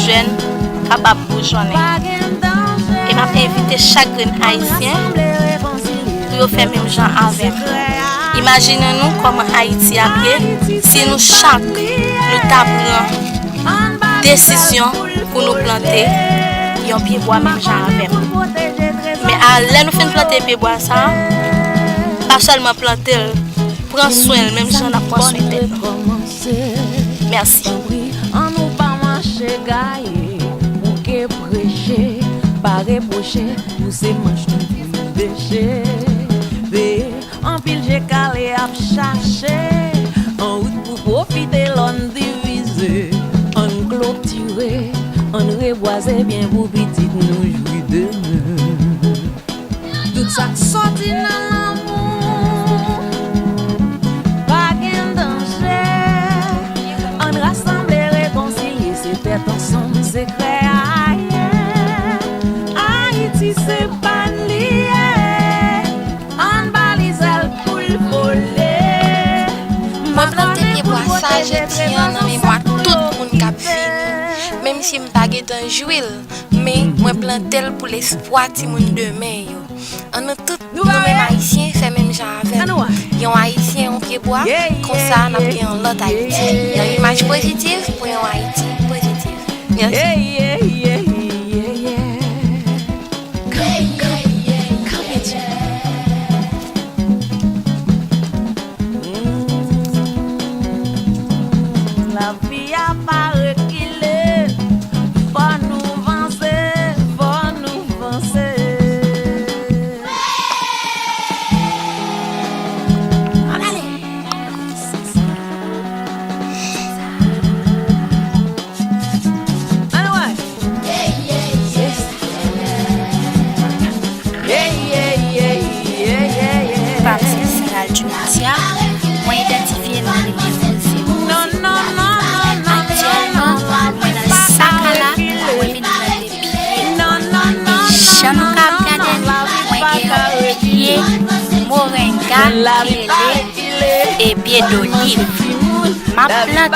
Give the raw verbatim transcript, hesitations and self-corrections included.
jèn kapab boujonnen. E m ap envite chak grenn Ayisyen pou yo fè menm jan avè m. Imajine nou kòman Ayiti ap ye si nou chak nou ta pran desizyon pou nou plante yon pye bwa menm jan avè m. Men a, lè nou fin plante pye bwa sa a, pa sèlman plante l, pran swen l menm jan n ap pran swen tèt nou. Mèsi. Tanpri, ann nou pa mache gaye, bouke preche, pa repwoche, pouse manch nou pou nou deche. Veye, anpil je kale ap chache, an wout pou pwofite lòn divize. Ann klotire, ann rebwaze byen pou pitit nou jwi demen. Tout sa k sòti nan lanmou, pa gen danje. Ann rasanble, rekonsilye, se tèt ansanm sekrè a ye. Ayiti se pa n li ye. Ann ba li zèl pou l vole. Mwen plante pye bwa sa jedi an nan memwa tout moun k ap vini. Menm si m pa gentan jwi l, men mwen plante l pou lespwa timoun demen yo. Ann nou tout, nou menm Ayisyen, fè menm jan avè m. Yon Ayisyen, yon pye bwa, konsa n ap gen yon lòt Ayiti. Yon imaj pozitiv pou yon Ayiti pozitiv. Mèsi. Lavi a pa rekile, fò nou vanse, fò nou vanse. Ann ale. Ann wè. Pati Sera Altimisia, mwen idantifye m nan nimewo zewo. Aktyèlman, mwen nan Sakala, mwen vin plante pye. E jan nou ka ap gade m, mwen gen yon pye morenga ki rele e pye doliv. M ap plante